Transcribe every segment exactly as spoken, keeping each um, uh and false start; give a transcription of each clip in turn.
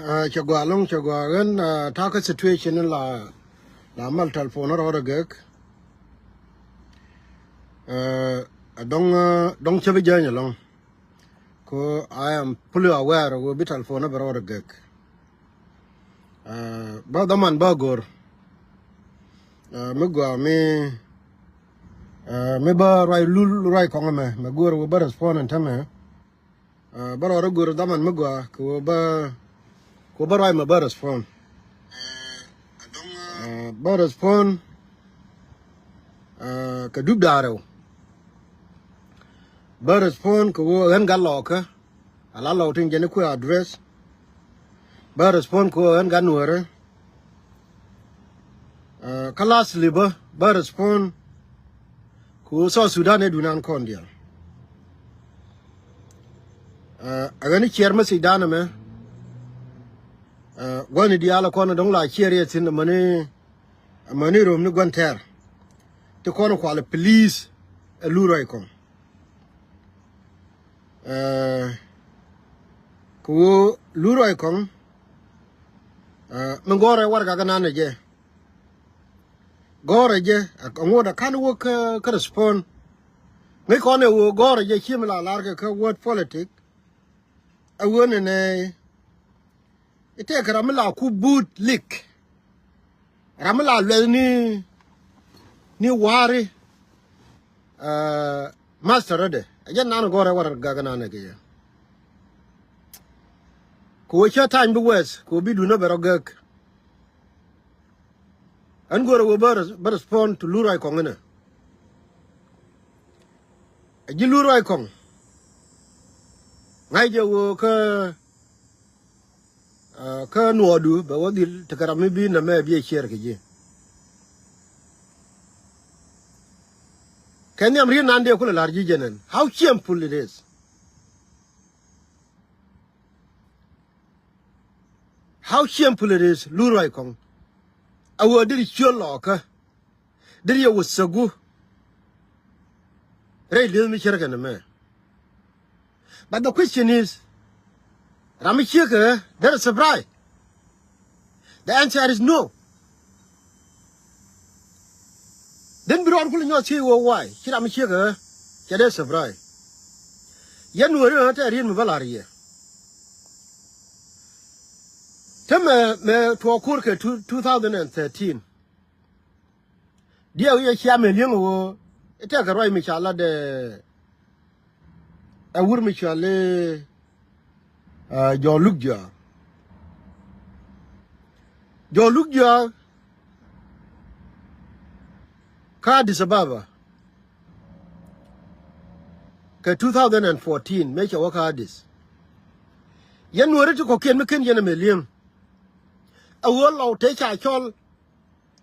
Cɛ gɔaa ɛlɔ̱ŋ, cɛ gɔaa. Ɣän ta̱a̱ kä situation in la, la mal telephone rɔɔdɛ gek. Ɛ dɔ̱ŋ, dɔ̱ŋ cä bi jäny ɛlɔ̱ŋ. Ko I am fully aware ɣöö bi telephone bɛ rɔɔdɛ gek. Bä dhaman bä go̱r mi gɔaa mi, mi bä ruac lul ruac kɔŋ ɛmɛ mɛ go̱r ɣöö bä respond ɛn tämɛ. Bä rɔɔdɛ go̱r dhaman mi gɔaa kɛ ɣöö bä, kɛ ɣöö bä ruac mɛ bä respond. Bä respond kɛ dup da̱ŋ rɛw. Bä respond kɛ ɣöö ɣän gat lɔɔkä. Ala lɔw tin jɛn i̱ kuɛ address. Bä respond kɛ ɣöö ɣän gat nuäärä. Kä lastly bä, bä respond kɛ ɣöö South Sudan ɛ dunan kɔn diaal. Ɛ ɣän i̱ ciɛɛr message dan ɛmɛ. Gua̱ni diaal ɛ kɔn ɛ dɔ̱ŋ la ciɛɛr yɛ thi̱n amäni, amäni röm ni gua̱n tɛɛr. Ti kɔn ɛ kualɛ please ɛ lur ruac kɔŋ. Kɛ ɣöö lur ruac kɔŋ. Min gɔ̱rɛ warɛgak ɛnan ɛ jɛ. Gɔ̱rɛ jɛ ɛ ŋot ɛ ka̱n wä kä, kä respond. Ŋäc kɔn ɛ ɣöö gɔ̱rɛ jɛ ci mi la lar kɛ kä word politic. Ɛ ɣöö nɛnɛ i̱ tëëkɛ ram mi la ku but lik. Ram mi la luɛth ni, ni wa̱a̱ri. Master rɔdɛ ɛ jɛn nan gɔ̱rɛ warɛgak ɛnan ɛ kɛ jɛ. Kɛ ɣöö cä ta̱ny bi wɛth kɛ ɣöö bi duundä bɛ rɔ gäk. Ɣän go̱rɛ ɣöö bä res-, bä respond to lur ruac kɔŋ inɛ. Ɛ ji̱ lur ruac kɔŋ. Ŋa̱c jɛ ɣöö kä, kä nuɔɔdu bɛ wä dhil tekɛ ram mi bi nɛmɛ bi ɛ ciɛɛr kɛ ji̱. Kɛ nhiam riet nan dee kulɛ la̱r ji̱ jɛn ɛn. How shameful it is. How shameful it is, lur ruac kɔŋ. A ɣöö deri ciöl lɔɔkä. Deri yɛ wä thäku. Rɛy li̱eth mi cärkɛ nɛmɛ. But the question is, ram mi ciek ɛ deri surprise. The answer is no. Then bi rɔɔd kulɛ nyɔk thiec ɣöö why ci ram mi ciek ɛ cɛ dee surprise. Yɛn nuɔ̱ɔ̱ri ɣän tɛ riet mi bä la̱r yɛ. Te mɛ, mɛ tuɔɔk ko̱r kɛ two, two thousand and thirteen. Diɛw yɛ cia mɛ li̱eŋ ɣöö i̱ tɛkɛ ruac mi ca lat ɛ wur mi cɔal i̱ Jɔɔk Luk Jɔɔk. Jɔɔk Luk Jɔɔk kä Addis Ababa kɛ two thousand and fourteen mëë cɛ wä kä Addis. Yɛn nuɔ̱ɔ̱ri ti kɔ̱kiɛn mi ken yɛn ɛmɛ li̱eŋ. Ɛ ɣöö lɔw te ca cɔl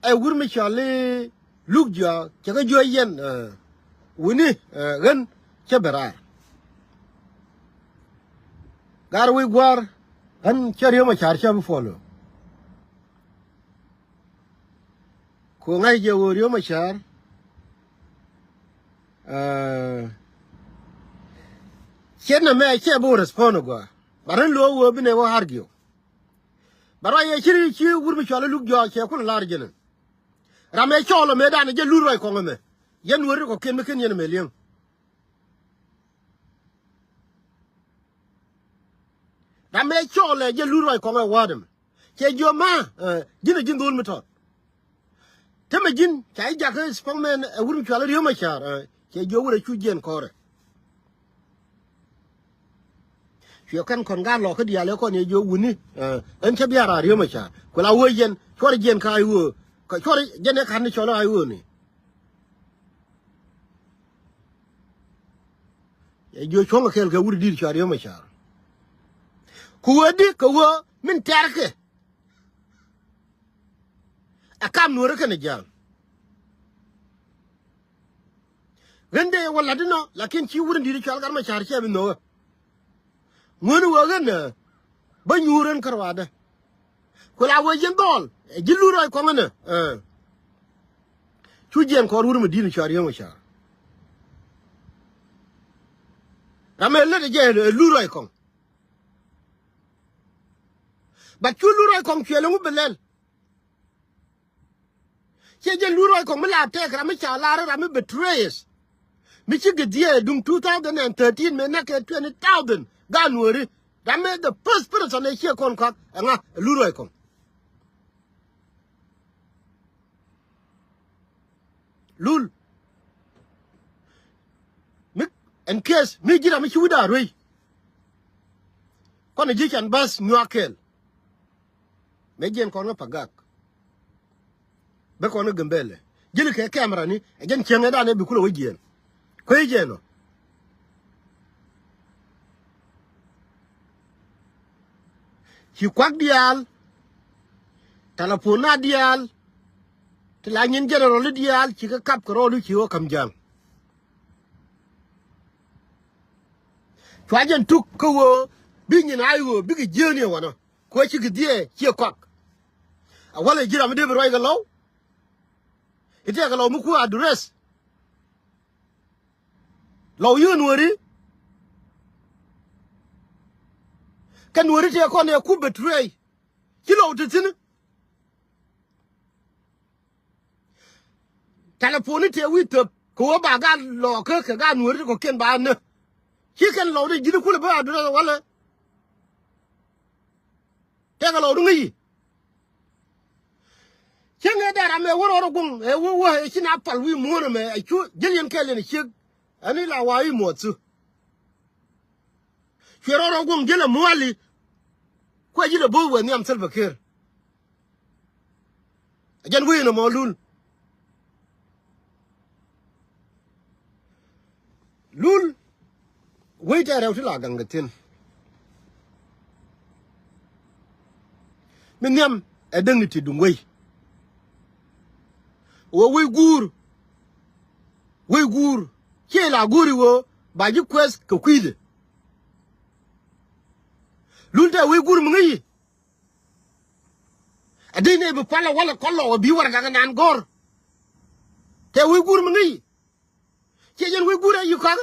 ɛ wur mi cɔal i̱ Luk Jɔɔk cɛ kɛ jiök yɛn, ɛ, wuni, ɛ, ɣän cä ben raar. Gar wi̱i̱ gua̱a̱r ɣän cä Riek Macar cä bi follow. Ku ŋa̱c jɛ ɣöö Riek Macar, ɛ, cɛ nɛmɛ cɛ bi wä respond agɔaa. Ba ɣän lo̱o̱k ɣöö bi nɛ wä argue. Bɛ ruac yɛ ci ri ci wur mi cɔal i̱ Luk Jɔɔk cɛ kulɛ lar jɛn ɛn. Ram ɛ cɔɔl ɛmɛ dan ɛ jɛ lur ruac kɔŋ ɛmɛ. Yɛn wä ri kɔ̱kiɛn mi ken yɛn ɛmɛ li̱eŋ. Ram ɛ cɔɔl ɛ jɛ lur ruac kɔŋ ɛ wa̱a̱t ɛmɛ. Cɛ jiök ma, ɛ, ji̱n ɛ ji̱n dho̱l mi tɔt. Te mɛ ji̱n ca ji̱ jakä spokesman ɛ wur mi cɔal i̱ Riek Macar, ɛ, cɛ jiök wur ɛ cu jiɛn kɔrɛ. Cuɛ kɛn kɔn gaat lɔk kä diaal ɛ kɔn yɛ jiök wuni, ɛ, ɛn cä bia raar Riek Macar. Ku la wee yɛn cuɔr jiɛn kä ay ɣöö, kä cuɔr jɛn ɛ ka̱n ni cɔl ay ɣöö ni. Yɛ jiök cuɔ̱ŋ kɛ kɛɛl kɛ wur di̱t cɔal Riek Macar. Ku wee di kɛ wee min tɛ̈rkɛ. Ɛ kam nuɔ̱ɔ̱ri kɛnɛ ja̱a̱ŋ. Ɣän dee wä la̱t inɔ, lakin ci wur in di̱t cɔal Gat Macar cɛ bi nhökä. Ŋuäni wee ɣän ɛ bä nyuur ɣän kä ruaadä. Ku la wee jiɛn dhɔl ɛ ji̱ lur ruac kɔŋ inɛ, ɛ. Cu jiɛn kɔɔr wur mi di̱t cɔal Riek Macar. Ram ɛ lät ɛ jɛ ɛ lur ruac kɔŋ. But cu Lul Ruac Kɔŋ cuɛ lɛ ŋu bi lɛl. Ciɛ jɛn Lul Ruac Kɔŋ mi la tɛk ram mi ca lar ram mi betrayers. Mi ci gɛ dhiee duŋ two thousand and thirteen mi näk kɛ twenty thousand gaat Nuɔri. Ram mi the first person ɛ ciɛ kɔn kɔak ɛŋa ɛ Lul Ruac Kɔŋ. Lul. Mi ɛn case mi ji̱ ram mi ci wi̱cda ruey. Kɔn ji̱ can bäth nyuak kɛɛl. Mëë jiɛn kɔn kä Pagak. Bä kɔn kä Gambɛlɛ. Ji̱n kɛ camera ni ɛ jɛn cieŋɛ dan ɛ bi kulɛ wä jiɛn. Kuey jiɛn ɔ. Ci kuak diaal. Talapon na diaal. Ti la nyin general diaal ci kä kap kɛ rɔɔdu ci wä kam ja̱a̱ŋ. Cua jɛn tuk kä ɣöö bi nyin a i̱ ɣöö bikɛ jiääni ɛ wanɔ. Kuɛ cikɛ dhiee ciɛ kɔak. A walɛ ji̱ ram mi dee bi ruac kɛ Lɔw. I̱ tɛkɛ Lɔw mi ku address. Lɔw yio̱o̱ Nuɔri. Kɛ Nuɔri tëë kɔn ɛ ku betray. Ci Lɔw te thi̱n. Talaponi tëë wi̱i̱ thöp kɛ ɣöö ba gaat Lɔɔkä kɛ gaat Nuɔri ti kɔ̱kiɛn ba nä. Ci kɛn Lɔw ti ji̱n kulɛ bä address walɛ. Tɛkɛ Lɔw ti ŋäc i̱. Cäŋ ëë dee ram ëë wä rɔɔdä guɔ̱ŋ ëë wä wä ëë ci na pal wi̱i̱ muɔ̱ɔ̱n ɛmɛ ɛ cu ji̱n yɛn kɛɛl yɛn ɛ ciek. Ɛn i̱ la wa i̱ muɔth thu. Cuɛ rɔɔdä guɔ̱ŋ ji̱n ɛ muali. Kuɛ ji̱n ɛ bo̱o̱th wee nhiam Salva Kiir. Ɛ jɛn wec ɛn ɛmɔ Lul. Lul. Wec tɛɛrɛw ti la gaŋ kɛ thi̱n. Mi nhiam ɛ däŋ ni ti duŋ wec. Wee wec guur. Wec guur. Ciɛ la guur i̱ wee ba ji̱ kuɛth kɛ kui̱dɛ. Lul tɛ wec guur mi ŋäc i̱. Ɛ dee nɛ bi pal ɛ walɛ kɔn Lɔw ɛ bi warɛgak inan gɔ̱r. Tɛ wec guur mi ŋäc i̱. Ciɛ jɛn wec guur ɛ yi kɔak.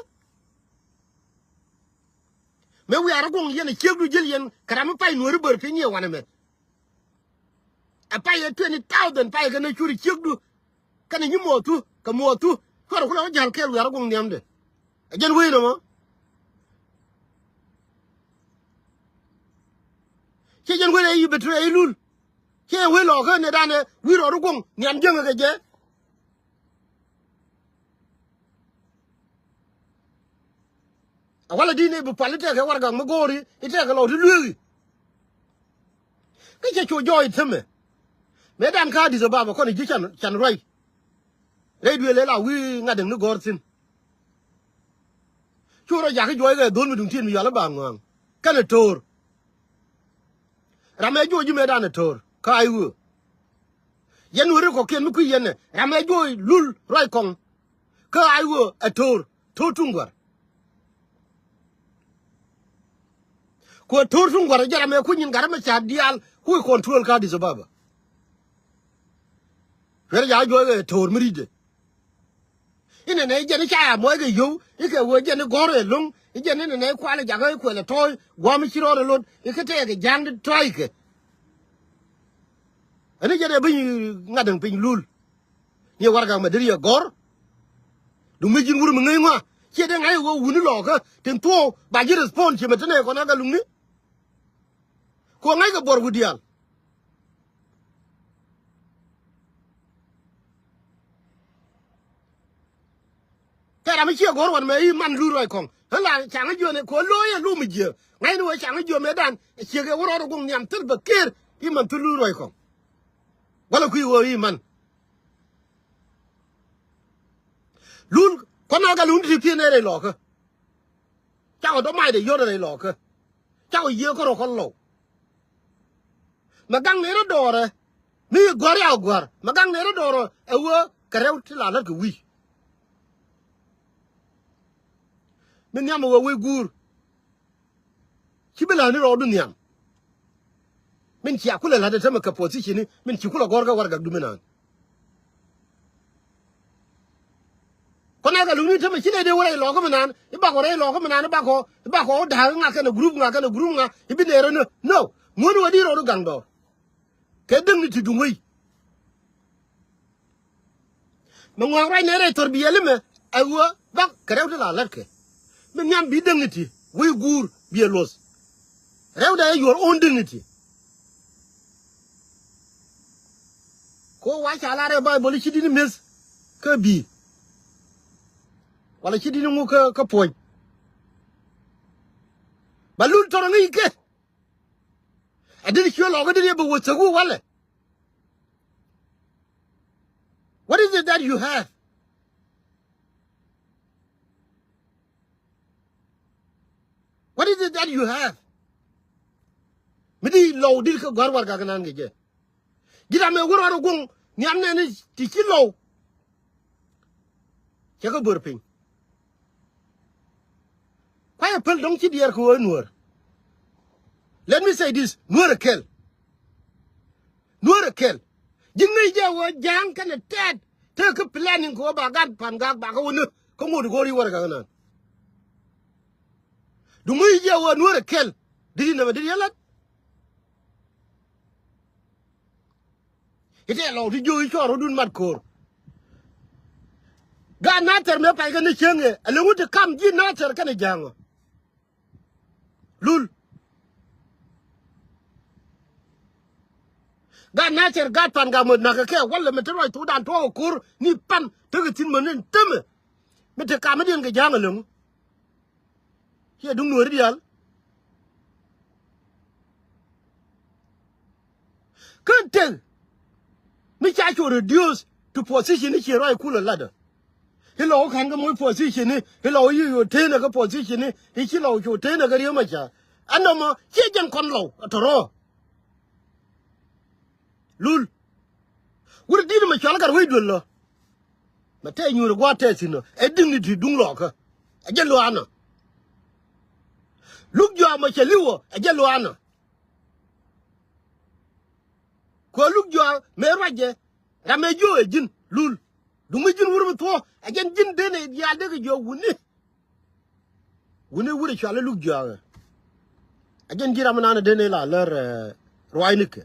Mëë wiaa rɔ guɔ̱ŋ yɛn ɛ ciekdu ji̱l yɛn kɛ ram mi pay Nuɔ̱ri bär piny yɛ wanɛ mɛ. Ɛ pay ɛ twenty thousand pay kɛ nɛ curi ciekdu. Kɛnɛ nyi muɔthu kɛ muɔthu. Cuarɛ kulɛ wä ja̱l kɛɛl wiaa rɔ guɔ̱ŋ nhiamdɛ. Ɛ jɛn wec nɔmɔ. Ciɛ jɛn wec ɛ yi betray ɛ yi Lul. Ciɛ jɛn wec Lɔɔkä nɛ danɛ wi̱i̱ rɔɔdu guɔ̱ŋ nhiam jiäŋɛ kɛ jɛ. A walɛ di̱t ni bi pal i̱ tɛkɛ warɛgak mi go̱o̱ri i̱ tɛkɛ Lɔw ti lueeki. Kä cɛ cu jɔɔc i̱ themɛ. Mëë dan kä Addis Ababa kɔn i̱ ji̱ can, can ruac. Rɛy duëël ëë la wi̱i̱ ŋa̱t däŋ ni gɔ̱r thi̱n. Cu rɔ jakä juɔc kɛ dho̱l mi duŋ ti̱i̱t mi yual i̱ ba ŋɔ̱a̱ŋ. Kɛnɛ to̱o̱r. Ram ɛ juɔc ji̱ mëë dan ɛ to̱o̱r kä a i̱ ɣöö. Yɛn weri kɔ̱kiɛn mi kui̱ yɛn ɛ ram ɛ juɔc Lul Ruac Kɔŋ. Kä a i̱ ɣöö ɛ to̱o̱r, to̱o̱r tuŋ gua̱r. Ku ɛ to̱o̱r tuŋ gua̱r ɛ jɛ ram ɛ kui̱ nyin gat ɛ mɛ ca diaal ku i̱ control kä Addis Ababa. Cuɛ rɔ jakä juɔc kɛ to̱o̱r mi ri̱tdɛ. Inɛnɛ i̱ jɛn i̱ ca ya muɔc kɛ yio̱w i̱ kɛ wee jɛn i̱ gɔ̱r ɛ lo̱ŋ i̱ jɛn inɛnɛ i̱ kual i̱ jakä i̱ kuɛl ɛ tɔ̱ɔ̱c gua̱a̱m i̱ ci rɔɔdɛ lot i̱ kä tɛɛk i̱ ja̱a̱ŋ ti tɔ̱ɔ̱c kɛ. Ɛn i̱ jɛn ɛ bi ŋa̱t däŋ piny Lul. Ni warɛgak mɛ deri yɛ gɔ̱r. Duŋ mi ji̱n wur mi ŋäc ŋɔa ciɛ dee ŋa̱c i̱ ɣöö wuni Lɔɔkä tin thuɔ̱ɔ̱k ba ji̱ respond ciɛ mɛ te nɛ kɔn ɛ kɛ luŋni. Ku ɛ ŋa̱c kɛ buɔr wi̱i̱ diaal. Kɛ ram mi ciɛ go̱r wan mɛ i̱ man Lul Ruac Kɔŋ. Ɣän la caŋä jiöni kɛ ɣöö lo̱o̱ yɛ lum mi jiääk. Ŋa̱cni wee caŋä jiöni mëëdan ɛ ciek ɛ wä rɔɔdɛ guɔ̱ŋ nhiam thil bɛ ker i̱ man thil Lul Ruac Kɔŋ. Walɛ kui̱ ɣöö i̱ man. Lul kɔn a gal wun ti thieen ɛ rɛy Lɔɔkä. Cakɔ dɔ̱ macdɛ yɔ̱t ɛ rɛy Lɔɔkä. Cakɔ yiëë kärɔ kɔn Lɔw. Mɛ gaŋ ni rɔ dɔɔrɛ mi gua̱r ya gua̱r mɛ gaŋ ni rɔ dɔɔrɛ ɛ wee kɛ rɛw ti la lät kɛ wi̱i̱. Mi nhiam ɛ wee wec guur. Ci bi la̱a̱ni rɔɔdu nhiam. Min cia kulɛ la̱t ɛ tämɛ kɛ position ni min ci kulɛ gɔ̱r kɛ warɛgak duminan. Kuanɛ kɛ luk ni tämɛ ci nɛ dee wä rɛy lɔkä mi naan i̱ bakɔ rɛy lɔkä mi naan i̱ bakɔ i̱ bakɔ wä da̱a̱k i̱ ŋa kɛnɛ group ŋa kɛnɛ group ŋa i̱ bi nɛɛr ɛ nä. No. Ŋuän wä di rɔɔd i̱ gaŋ dɔɔr. Kɛ däŋ ni ti duŋ wei. Mɛ ŋuaŋ ruac nɛ rɛy thɔr bi yɛl imɛ ɛ ɣöö bak kɛ rɛw ti la la̱tkɛ. Mi nhiam bi däŋ ni ti wei guur bi ɛ luɔth. Rɛwdɛ ɛ your own dignity. Ko wa ca lar ɛ Bible i̱ ci di̱t ni meth kä bi̱i̱. Wala ci di̱t ni ŋu kä, kä puɔ̱ny. Ba lul tɔrɔ ŋi̱i̱c kɛ. Ɛ di̱t ciö lɔk ɛ di̱t yɛ bɛ wä thäku walɛ. What is it that you have? What is it that you have? Mi di lɔw di kä gɔ̱a̱r warɛgak nan kɛ jɛ. Ji̱ ram ɛ wä rɔɔd ɛ guɔ̱ŋ nhiam nɛn ti ci lɔw. Cɛ kɛ bör piny. Kuayɛ päl dɔ̱ŋ ci diɛɛr kɛ ɣöö nuäär. Let me say this, nuäär ɛ kɛl. Nuäär ɛ kɛl. Ji̱ ŋäc jɛ ɣöö ja̱a̱ŋ kɛnɛ tɛɛt tekɛ planning kɛ ɣöö ba gat pa̱n gak bakɛ wä ni kä ŋot go̱o̱r i̱ wärɛ kɛ ɣän an. Duŋ ŋäc jɛ ɣöö nuäär ɛ kɛl. Di̱t inɛmɛ di̱t yɛ la̱t. Itɛ lɔw ti jiök i̱ cɔɔr rɔ̱dun mat ko̱o̱r. Gaat Nathɛr mëë pay kɛn ni cieŋ ɛ ɛ leŋ wut ti kam ji̱ Nathɛr kɛnɛ ja̱a̱ŋ ɔ. Lul. Gaat Nathɛr gaat pa̱n gak mot na̱k kɛ kɛ walɛ mi te ruac thokdan tuɔɔk ɛ ko̱r ni pa̱n tekɛ thi̱n mot ni tämɛ. Mi te kamä diɛn kɛ ja̱a̱ŋ ɛ leŋ. Ciɛ duŋ nuɔ̱ɔ̱ri diaal. Kä tek mi ca cu reduce to position i̱ ciɛ ruac kulɛ latdä. I̱ lɔw ka̱n kä moc position i̱ i̱ lɔw i̱ yo̱o̱ tenä kä position i̱ i̱ ci lɔw cu tenä kä Riek Machar. Ɛn nɔmɔ ciɛ jɛn kɔn lɔw ɛ tɔ̱rɔ̱. Lul. Wur di̱t mɛ cual gat wec duël lɔ. Mɛ tɛɛ nyuur ɛ gua̱a̱th tɛɛ thi̱n ɔ ɛ dignity duŋ lɔɔkä. Ɛ jɛ luaanä. Luk jɔak mɛ cɛ li̱w ɔ ɛ jɛ luaanä. Kuɛ luk jɔak mëë ruacɛ ram ɛ jiök ɛ ji̱n Lul. Duŋ mi ji̱n wur mi thuɔ̱k ɛ jɛn ji̱n denɛ diaal dee kɛ jiök wuni. Wuni wur ɛ cual i̱ luk jiɔaakɛ. A jɛn ji̱ ram mi naan ɛ den i̱ la lär, eh, ruaacnikɛ.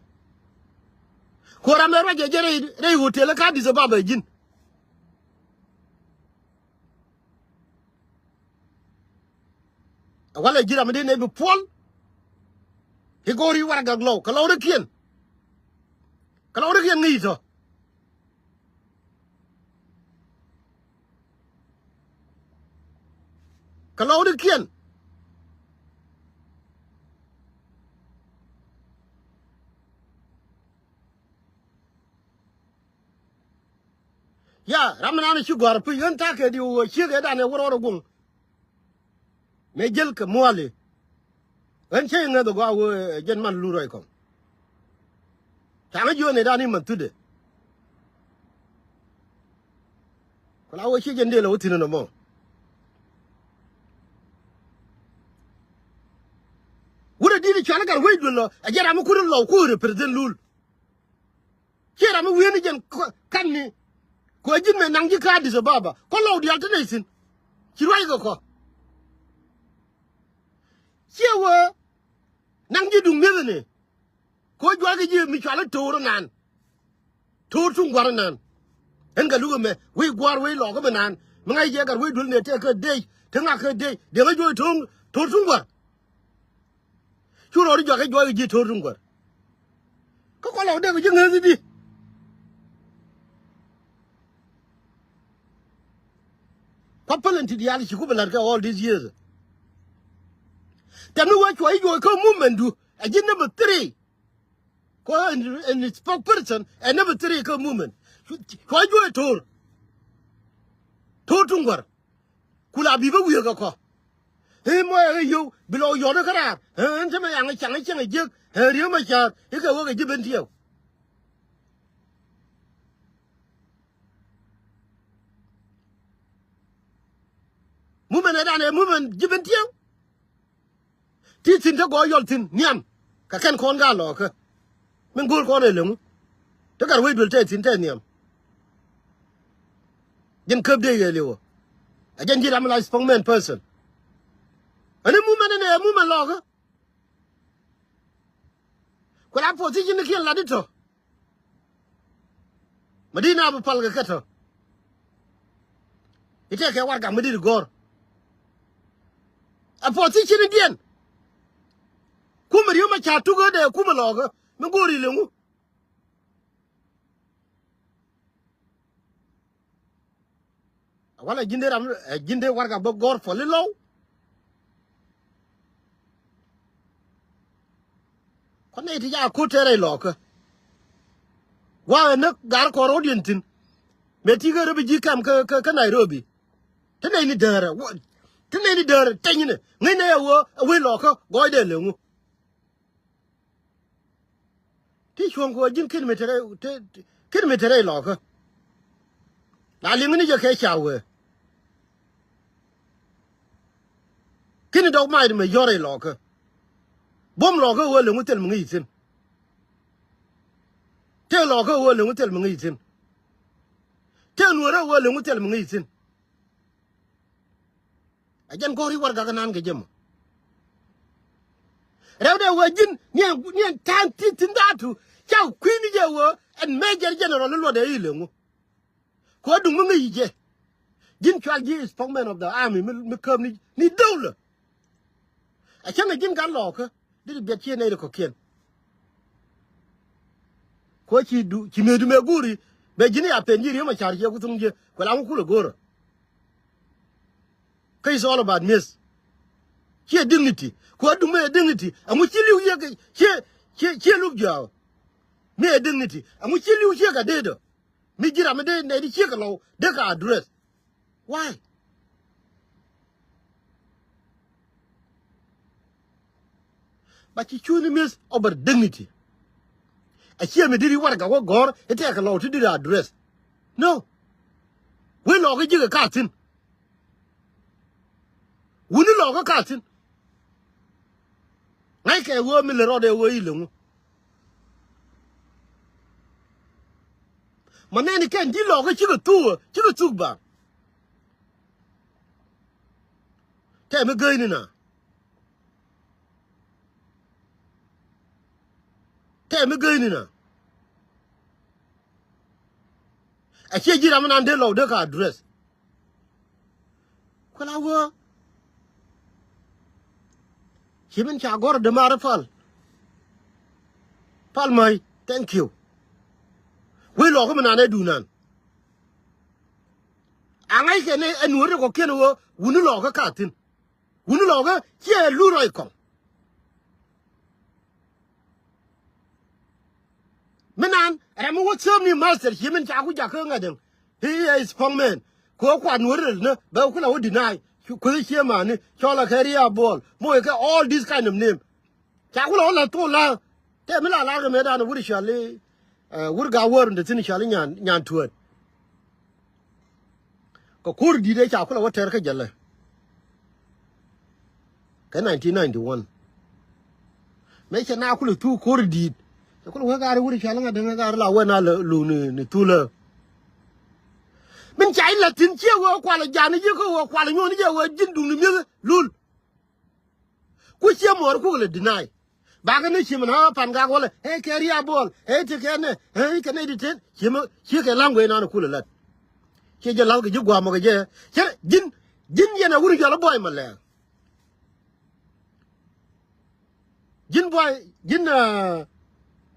Kuɔ ram ɛ ruac ɛ jɛ rɛy, rɛy hotel ɛ ka Addis Ababa ɛ ji̱n. Ɛ walɛ ji̱ ram mi den i̱ bi puɔl. I̱ go̱o̱r i̱ warɛgak lɔw kɛ lɔw rɛkiɛn. Kɛ lɔw rɛkiɛn ŋi̱i̱c tɔ. Kɛ lɔwdikiɛn. Ya ram mi naan ci gɔ̱a̱r pi ɣän ta̱a̱ kɛ di ɣöö ciek ɛ danɛ wä rɔɔd ɛ guŋ. Mëë jäl kɛ mua̱a̱li. Ɣän cä i̱ ŋäth ɛ gɔaa wee jɛn man lur rɔy kɔŋ. Caŋä jiööni dan i̱ man thutdɛ. Ku la wee ci jɛn dëë lɛ wä thi̱n ɛn ɛmɔ. Wut ɛ di̱t ɛ cual ɛ gat wec duël lɔ ɛ jɛn ram mi kut in lɔw ku represent lul. Ciɛ ram mi wi̱i̱ni jɛn kɔ- ka̱n ni. Kɔ ji̱n mɛ naŋ ji̱ kä Addis Ababa kɔ lɔw diaal te nɛy thi̱n. Ci ruac kɛ kɔ. Ciɛ wee naŋ ji̱ duŋ mi̱ethni. Kɔ jua̱a̱k ji̱ mi cual i̱ to̱o̱r inan. To̱o̱r tuŋ gua̱r inan. Ɛn kɛ luk ɛmɛ wec gua̱a̱r wec lɔɔk ɛmɛ naan mi ŋa̱c jɛ gat wec duel nɛ tɛk kä dec te ŋak kä dec deŋ ɛ juɔc to̱o̱r tuŋ gua̱r. Cu rɔɔd i̱ juak i̱ juɔc kɛ ji̱ to̱r tin gua̱r. Kä kɔn lɔk dee kɛ ji̱ ŋäth i̱di. Kua̱ päl in ti diaal ci ku bi la̱t kɛ all these years. Tɛm ni wee cuɔc i̱ juɔc kä movement du ɛ ji̱ number three. Kɔ ɛn, ɛn spokesperson ɛ number three kä movement. Cuɔc i̱ juɔc to̱r. To̱r tin gua̱r. Ku la bi bä wi̱i̱ kɛ kɔ. Ëë mɔ ɛ yio̱w bi lɔ yɔ̱t kä raar. Ëë ɛn tämɛ yaŋ cäŋ cäŋ jiäk. Ëë Riek Machar i̱ kɛ wä kɛ ji̱ ben tiɛw. Mumɛn ɛ dan ɛ mumɛn ji̱ ben tiɛw. Ti thi̱n te gɔɔ yɔl thi̱n nhiam. Kɛ kɛn kɔn gaa lɔɔkä. Min go̱o̱r kɔn ɛ leŋu. Te gat wec duel te thi̱n te nhiam. Jɛn käp dee yɛ liwä. Ɛ jɛn ji̱ ram la spokesman person. Ɛn i̱ mumɛn ɛn ɛ mumɛn lɔɔkä. Ku la position ni kiɛn lat i̱ tɔ. Ma di na bi pal kɛ kɛ tɔ. I̱ tɛkɛ warɛgak mi di ri gɔ̱r. Ɛ position i̱ diɛn. Kumɛ ri̱w ma ca tukä dee kumɛ lɔɔkä mi go̱o̱ri leŋu. Wala ji̱n dee ram, ɛ, ji̱n dee warɛgak bä gɔ̱r puɔli lɔw. Kɔn nɛy ti ca ko̱t tɛɛrɛ ilɔɔkä. Gua̱a̱ ɛ näk gar kɔn ro̱diɛn thi̱n. Mëë ti̱i̱ kä refugee camp kä, kä, kä Nairobi. Ti nɛy ni däärä, ti nɛy ni däärä teny ni ŋäcnɛ ɛ ɣöö ɛ wec lɔɔkä gɔɔydɛ leŋu. Ti cuɔ̱ŋ kɛ ɣöö ji̱n kin mi te rɛy, te, kin mi te rɛy lɔɔkä. La liŋ ni jɛ kɛ ca wee. Kin dɔk mac mɛ yɔr rɛy lɔɔkä. Buɔ̱m lɔɔkä ɣöö leŋu thil mi ŋäc thi̱n. Tëë lɔɔkä ɣöö leŋu thil mi ŋäc thi̱n. Tëë nuɔ̱ɔ̱rä ɣöö leŋu thil mi ŋäc thi̱n. A jɛn gɔ̱ri warɛgak nan kɛ jɛ mɔ. Rɛwdɛ wee ji̱n niɛn, niɛn ta̱a̱n ti thi̱n da̱a̱tu ca kui̱ni jɛ wee ɛn Major General i̱ luɔtdɛ i̱ leŋu. Kɛ wä duŋ mi ŋäc jɛ. Ji̱n cual ji̱ spokesman of the army mi, mi käp ni, ni dowla. A cäŋ a ji̱n gat lɔɔkä. Di di biɛt ciɛ nɛy di kɔ̱kiɛn. Kuɔ ci du, ci mëëdu mëë go̱o̱ri. Bɛ ji̱n ya pen ji̱ ri̱em a ca̱r ciɛ ku thuŋ jiɛ. Kuɛ la ŋu kulɛ go̱o̱rä. Kä it's all about miss. Ciɛ dignity. Kuɔ du mëë dignity. Ɛŋu ci li̱w ciɛ kɛ, ciɛ, ciɛ, ciɛ luk jɔaw. Mëë dignity. Ɛŋu ci li̱w ciɛ kɛ dee dɔ. Mi ji̱ ram mi dee nɛy di ciek kɛ lɔw dee kɛ address. Why? Ba ci cuuni miss over dignity. A ciɛ mi diri warɛgak wä gɔ̱r i̱ tɛk kɛ lɔw ti diri address. No. Wec lɔɔkä ji̱ kɛ ka thi̱n. Wuni lɔɔkä ka thi̱n. Ŋa̱ckɛ ɣöö mi lɛ rɔɔdɛ ɣöö i̱ leŋu. Ma nɛni kɛn ji̱ lɔɔkä cikɛ thuk, cikɛ thuk ba. Tɛm i̱ geyni na. Tɛm i̱ geyni na. A ciɛ ji̱ ram inan dee lɔw dee ka address. Kuɛ la wee. Ci min ca gɔ̱r dämaari pal. Pal mäc, thank you. Wec lɔɔkä mi nan ɛ dunan. A ŋa̱ckɛ ni ɛ nuɔ̱ɔ̱ri kɔ̱kiɛn ɣöö wuni lɔɔkä ka thi̱n. Wuni lɔɔkä ciɛ lur rɔy kɔŋ. Mi nan ram mi wä thiem ni master ci min ca ku jak kä ŋa̱t däŋ. He is spokesman. Kɛ wä kuat nuɔ̱ri rɛl ni bɛ ku la wä deny. Kueth ciɛ mani cɔl a kɛ Ria Bol. Moc kɛ all this kind of name. Ca ku la wä la thok la. Tɛ mi la lar kɛ mëë dan wur cɔal i̱, eh, wur ga wär ni thi̱n cɔal i̱ nyan, nyan tuɔ̱t. Kɛ ko̱r di̱t ëë ca kulɛ wä tɛr kä jälɛ. Kɛ nineteen ninety-one. Mëë cɛ na kulɛ thuk ko̱r di̱t. Cɛ kulɛ wee gaari wuri cɔal ŋa̱t däŋ gaari la wee na lɛ luk ni, ni thulä. Min ca i̱ la̱t thi̱n ciɛ wee kualɛ jani ji̱ kä wee kualɛ nyuɔ̱n ji̱ wee ji̱n duŋni mi̱eth lul. Ku ciɛ muɔɔr kuk lɛ deny. Bakɛ ni ci min ɣä pan gak wälɛ ɛ kɛ Ria Bol ɛ ti kɛ nɛ ɛ kɛ nɛ di ten ci mi ci kɛ la̱ŋ guey nan kulɛ lat. Ci jɛ la̱th kɛ ji̱ guamɔ kɛ jɛ cɛ ji̱n ji̱n yɛn a wur jɔl buɔy ma lɛ. Ji̱n buɔy ji̱n, ah,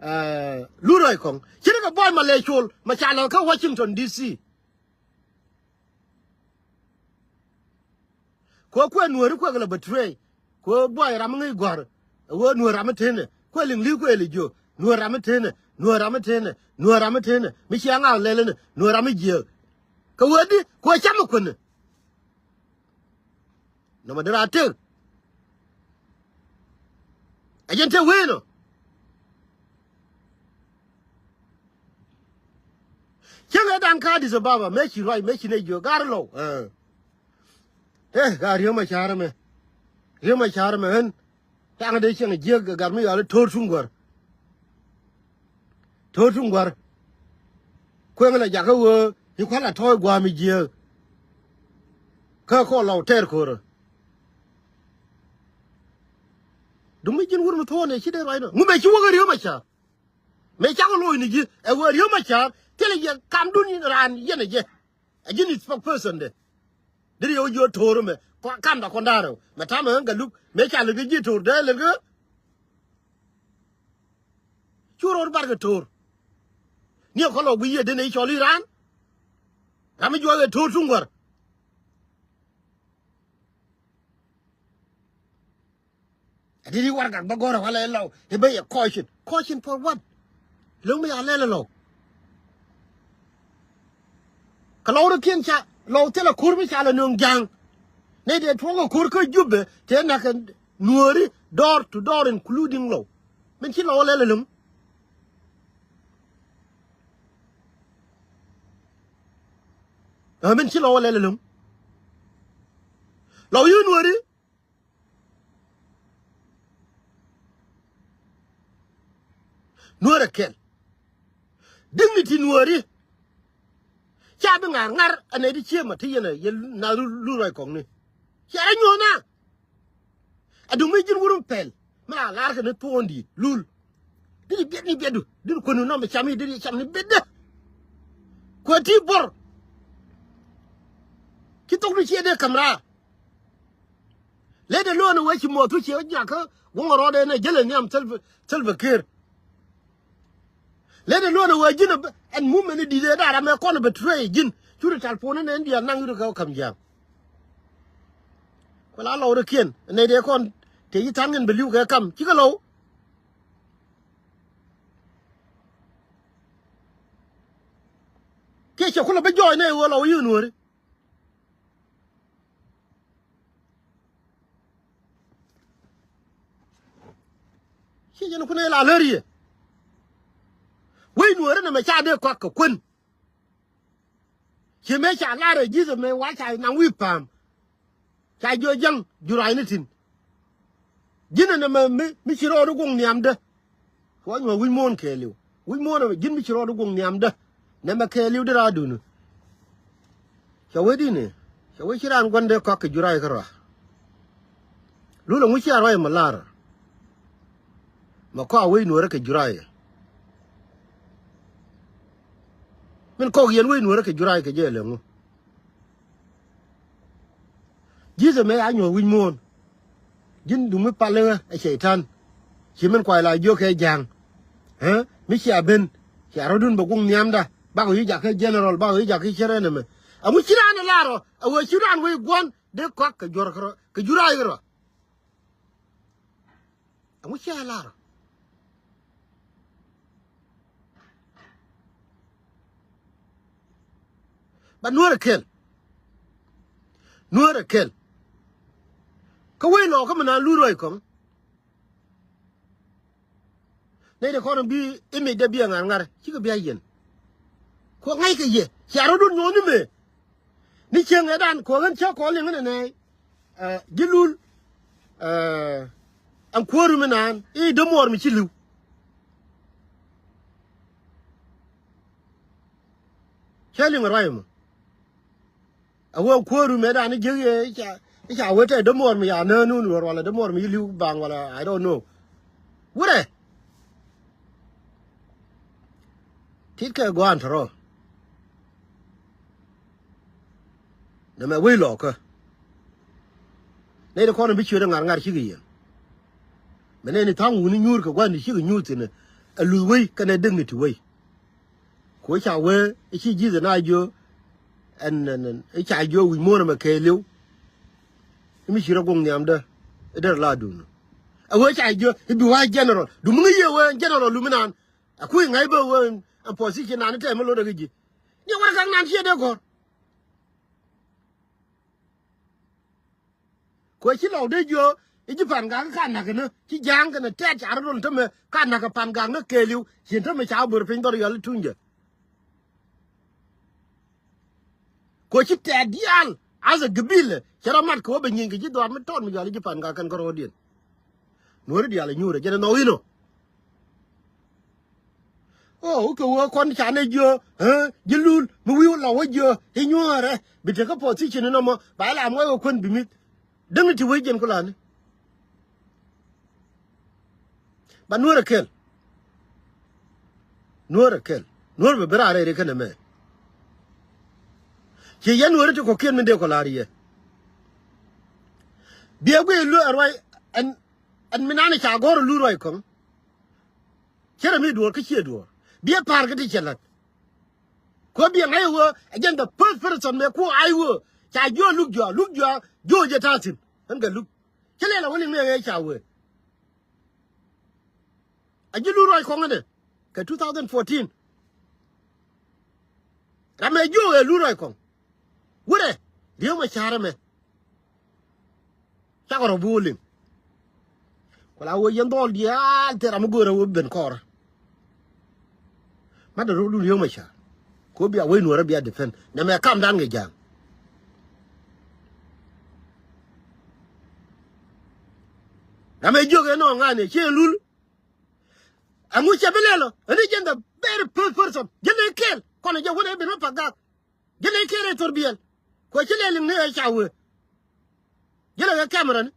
ah, lurɔy kɔŋ ci ni kɛ buɔy ma lɛ col ma ca lɔ kä Washington D C. Kɛ ɣöö kuɛ nuääri kuɛ kɛ lɛ betray. Kɛ ɣöö buay ram mi ŋäc gua̱r. Ɛ ɣöö nuäär ram mi tënɛ kuɛ liŋ li̱i̱ kuɛ li jiök nuäär ram mi tënɛ nuäär ram mi tënɛ nuäär ram mi tënɛ mi cia ŋa̱a̱k lɛl inɛ nuäär ram mi jiääk. Kɛ ɣöö di kɛ ɣöö cam mi kuäni. Nɔmɔ di raar tëk. Ɛ jɛn tëk wee nɔ. Cieŋɛ dan ka Addis Ababa mëë ci ruac mëë ci nɛy jiök gaar lɔw. Ɛ ɛ gaar riöm a ca̱r ɛmɛ. Riöm a ca̱r ɛmɛ ɣän. Taŋ dee cieŋ jiäk gat mi yɔal i̱ to̱r tuŋ gua̱r. To̱r tuŋ gua̱r. Kueŋ la jakä ɣöö i̱ kua̱l a tɔ̱ɔ̱c gua̱a̱m i̱ jiääk. Kä kɔn lɔw tɛɛr ko̱rä. Duŋ mi ji̱n wur mi thuɔ̱ɔ̱n ɛ ci dee ruacnɔ. Ŋu mëë ci wäk ɛ Riek Machar. Mëë cakɔ lo̱c ni ji̱ ɛ wee Riek Machar thilɛ yɛ kamdun raan yɛn ɛ jɛ. Ɛ ji̱n spokesperson de. Deri yɛ wä ji̱ wä to̱o̱r mɛ kamda kɔn da̱a̱r ɛ wä mɛ ta̱mɛ ɣän Gatluak mëë ca lɛr kɛ ji̱ to̱o̱r dee lɛr kɛ. Cu ro̱r bar kɛ to̱o̱r. Ni ɛ kɔn lɔ guiy yɛ den ɛ i̱ cɔl i̱ raan. Ram mi juɔk ɛ to̱o̱r tuŋ gua̱r. Ɛ deri warɛgak bä gɔ̱rä walɛ lɔw i̱ bä yɛ caution. Caution for what? Lo̱ŋ mi ya lɛl lɔw. Kɛ lɔw rɔ kiɛn ca lɔw thilɛ ko̱r mi ca lɛ nöŋ ja̱a̱ŋ. Nɛy dee tuɔ̱ŋ kɛ ko̱r kä Jubɛ tëë nak kɛ Nuääri door to door including lɔw. Min ci lɔw lɛl lo̱ŋ. Ɛ min ci lɔw lɛl lo̱ŋ. Lɔw yi Nuääri. Nuäär ɛ kɛl. Dignity Nuääri. Ca bi ŋa̱r ŋa̱r ɛ nɛy ti ciemä ti yɛn ɛ yɛ na lu ruac kɔŋni. Cia rɔ nyuɔ̱th na. Ɛ duŋ mi ji̱n wur mi pɛl mi la la̱r kɛ ni thuɔ̱ɔ̱ŋ di̱i̱t lul. Dini biɛt ni biɛtdu dini kuänu nɔmɛ cam i̱ dini cam ni biɛtdä. Kuɛ ti buɔr. Ci thok ni ciɛ dee ka̱m raar. Lede luɔ̱ɔ̱n ɛ wee ci muɔth wi̱c ciɛ wä nyakä guŋ ɛ rɔɔdɛ nɛ jälɛ nhiam Salva Kiir. Lede luɔ̱ɔ̱n ɛ wee ji̱n ɛ ɛn mumɛn i̱ di̱t ɛ da̱a̱r amɛ kɔn ɛ betray ji̱n. Curi tal puɔ̱n inɛ in diaal naŋ yut ɛ kɛ wä ka̱m jia̱a̱ŋ. Kuɛ la lɔw rɛ kiɛn ɛ nɛy dee kɔn tëë ci tha̱a̱ŋ in bɛ li̱w kɛ kam cikɛ lɔw. Kiɛ cɛ kulɛ bä jɔɔc nɛ ɣöö lɔw yi Nuääri. Ci jɛn kun ɛ la lär yɛ. Wec Nuääri nɛmɛ ca dee kɔak kɛ kuän. Ci mëë ca lar ɛ ji̱th ɛmɛ wa ca naŋ wi̱i̱ pa̱a̱m. Ca jiɔ jäŋ jura̱a̱cni tin. Ji̱n ɛn ɛmɛ mi, mi ci rɔɔdu guŋ nhiamdä. Cuɔ nyuɔ̱th wi̱c muɔ̱ɔ̱n kɛɛliw wi̱c muɔ̱ɔ̱n ɛmɛ ji̱n mi ci rɔɔdu guŋ nhiamdä. Nɛmɛ kɛɛliw di raaduni. Cɛ wee di̱ni cɛ wee ci raan gua̱ndɛ kɔak kɛ jura̱a̱c kärɔa. Lul ɛŋu cia ruac ɛmɛ lar. Mɛ kɔak wec Nuäärä kɛ jura̱a̱c. Min kɔk yɛn wec Nuäärä kɛ jura̱a̱c kɛ jɛ lɛ ŋu. Ji̱th ɛmɛ a nyuɔ̱th wi̱c muɔ̱ɔ̱n. Ji̱n duŋ mi pal iŋä ɛ cɛy-tan. Ci min kuay la jiök kɛ ja̱a̱ŋ. Ɛ mi cia ben cia rɔ̱dun bɛ guŋ nhiamda bakɔ yi̱ jakä general bakɔ yi̱ jakä cärɛ nɛmɛ. Ɛŋu ci raan ɛ lar ɔ ɛ wee ci raan wec gua̱n dee kɔak kɛ juɔ̱r kärɔa kɛ jura̱a̱c kärɔa. Ɛŋu cia lar ɔ. Ba Nuäär ɛ kɛl. Nuäär ɛ kɛl. Kä wec lɔɔkä mi na lur ruac kɔŋ. Nɛy de kɔn bi image de bi ɛ ŋa̱r ŋa̱r cikɛ bi a yɛn. Kuɔ ŋa̱ckɛ yɛ cia rɔ̱dun nyuɔ̱th ni mëë. Ni cieŋ ɛ dan kuɔ ɣän cä kɔn liŋ inɛ nɛy. Ɛ ji̱ lul. Ɛ ɛn kuääru mi naan i̱ dämuɔɔr mi ci li̱w. Cä liŋ ruac ɛmɔ. A wee kuääru mëë dan i̱ jiäk yɛ i̱ ca i̱ ca wee tɛy dämuɔɔr mi ya nään wun wär wala dämuɔɔr mi ci li̱w baŋ wala I don't know. Wurɛ. Ti̱tkɛ gɔaa ɛn tɔ̱rɔ̱. Nɛmɛ wec lɔɔkä. Nɛy ti kɔn bi ciöt ɛ ŋa̱r ŋa̱r cikɛ yɛn. Mɛ nɛy ni tha̱a̱ŋ wuni nyuur kɛ gua̱n ti cikɛ nyuur thi̱n ɛ luth wec kɛnɛ dignity wec. Ku ca wee i̱ ci ji̱th ɛ na jiö ɛn ɛn ɛn i̱ ca jiö wi̱c muɔ̱ɔ̱n ɛmɛ kɛɛliw. I̱ mi ci rɔ guŋ nhiamdä i̱ derɛ la duun. Ɛ wee ca jiö i̱ bi wa̱a̱ general dumi ŋäc yɛ wee general lumi naan. A kui̱ ŋa̱c bä wen ɛn position nan tɛm mi lot ɛ kä ji̱. Ni warɛgak nan ciɛ dee gɔ̱r. Kuɛ ci lɔw dee jiö i̱ ji̱ pa̱n gak ka nakä ni ci ja̱a̱ŋ kɛnɛ tɛt ca rɔ dol tämɛ ka nakä pa̱n gak ni kɛɛliw. Cin tämɛ ca bör piny dhɔr yɔl i̱ tunyä. Kuɛ ci tɛt diaal as a gabila cɛ rɔ mat kɛ wä bɛ nyiny kɛ ji̱ dhɔaar mi tɔt mi yɔl i̱ ji̱ pa̱n gak kɛn kä ro̱o̱diɛn. Nuɔ̱ri diaal inyuurɛ jɛn inɔ inɔ. O kɛ wee kɔn ca nɛ jiö, ɛ, ji̱ lul mi wi̱i̱ lɔ wä jiö i̱ nyuɔ̱ɔ̱rɛ bi tekä position inɔmɔ ba ila muɔc wä kuän bi mi̱th. Däŋ ti wec jɛn kulani. Ba nuɔ̱ɔ̱rɛ kɛl. Nuɔ̱ɔ̱rɛ kɛl. Nuɔ̱ɔ̱rɛ bɛ ben raar rɛy ri kɛnɛ mɛ. Ci yɛn nuɔ̱ɔ̱rɛ ti kɔ̱kiɛn min dee kɔ la̱r yɛ. Biɛ guiy luɔ̱ɔ̱r ruac ɛn, ɛn mi nani ca gɔ̱r luɔ̱ɔ̱r ruac kɔ̱ŋ. Cärɛ mi duɔ̱ɔ̱r kä ciɛ duɔ̱ɔ̱r. Biɛ pa̱a̱r kä ti cɛ la̱t. Kɔ biɛ ŋa̱c ɣöö ɛ jɛn the first person mëë kuɔ ay ɣöö ca jiɔk luk juaak, luk juaak jiɔk jɛ ta̱a̱ thi̱n. Ɣän kɛ luk. Ci lɛl a wä liŋ ni ɛ ɣɛɛ ca wee. A ji̱ luk ruac kɔŋ ɛnɛ kɛ two thousand fourteen. Ram ɛ jiɔk ɛ luk ruac kɔŋ. Wurɛ Riek Machar ɛmɛ. Cakɔ rɔ bi wä liŋ. Ku la wä yɛn dhɔl diaal tëë ram mi go̱o̱rä wä ben kɔɔrä. Mat dee rɔ lun Riek Machar. Ku bia wec nuɔrä bia defend nɛ mɛ kamdan kɛ ja̱a̱ŋ. Ram ɛ jiök ɛ nɔɔŋ ŋa̱n ɛ ci ɛ lul. Ɛŋu cɛ bi lɛl ɔ ɛn i̱ jɛn the very first person jɛn ɛ kɛɛl kɔn ɛ jɛ wun ɛ ben wä pak gak. Jɛ lɛ kɛɛl ɛ thor biɛl. Kuɛ ci lɛ liŋ ni ɛ ca wee. Jɛ lɛ kɛ camera ni.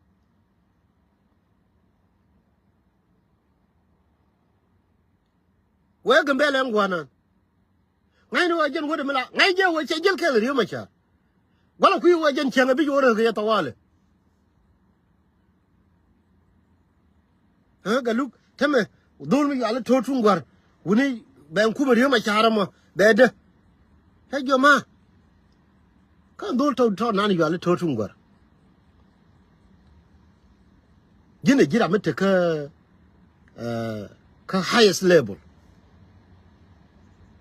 Wee Gambɛl ɛn gua̱a̱r nan. Ŋa̱cni wee jɛn wee dee mi la ŋa̱c jɛ wee cɛ jiɛl kɛɛl Riek Machar. Gua̱lɛ kui̱ wee jɛn cäŋ ɛ bi ci wä rɛk kɛ yɛ thawali. Ɛ Galuk tämɛ dhol mi yuali to̱r tuŋ gua̱r wuni bɛ kumɛ Riek Machar ɛmɔ bɛ dee. Ɛ jiɔ ma kä dhol tɔ̱ tɔ̱ nan yuali to̱r tuŋ gua̱r. Ji̱n ɛ ji̱ ram mi tekä ɛ kä highest level.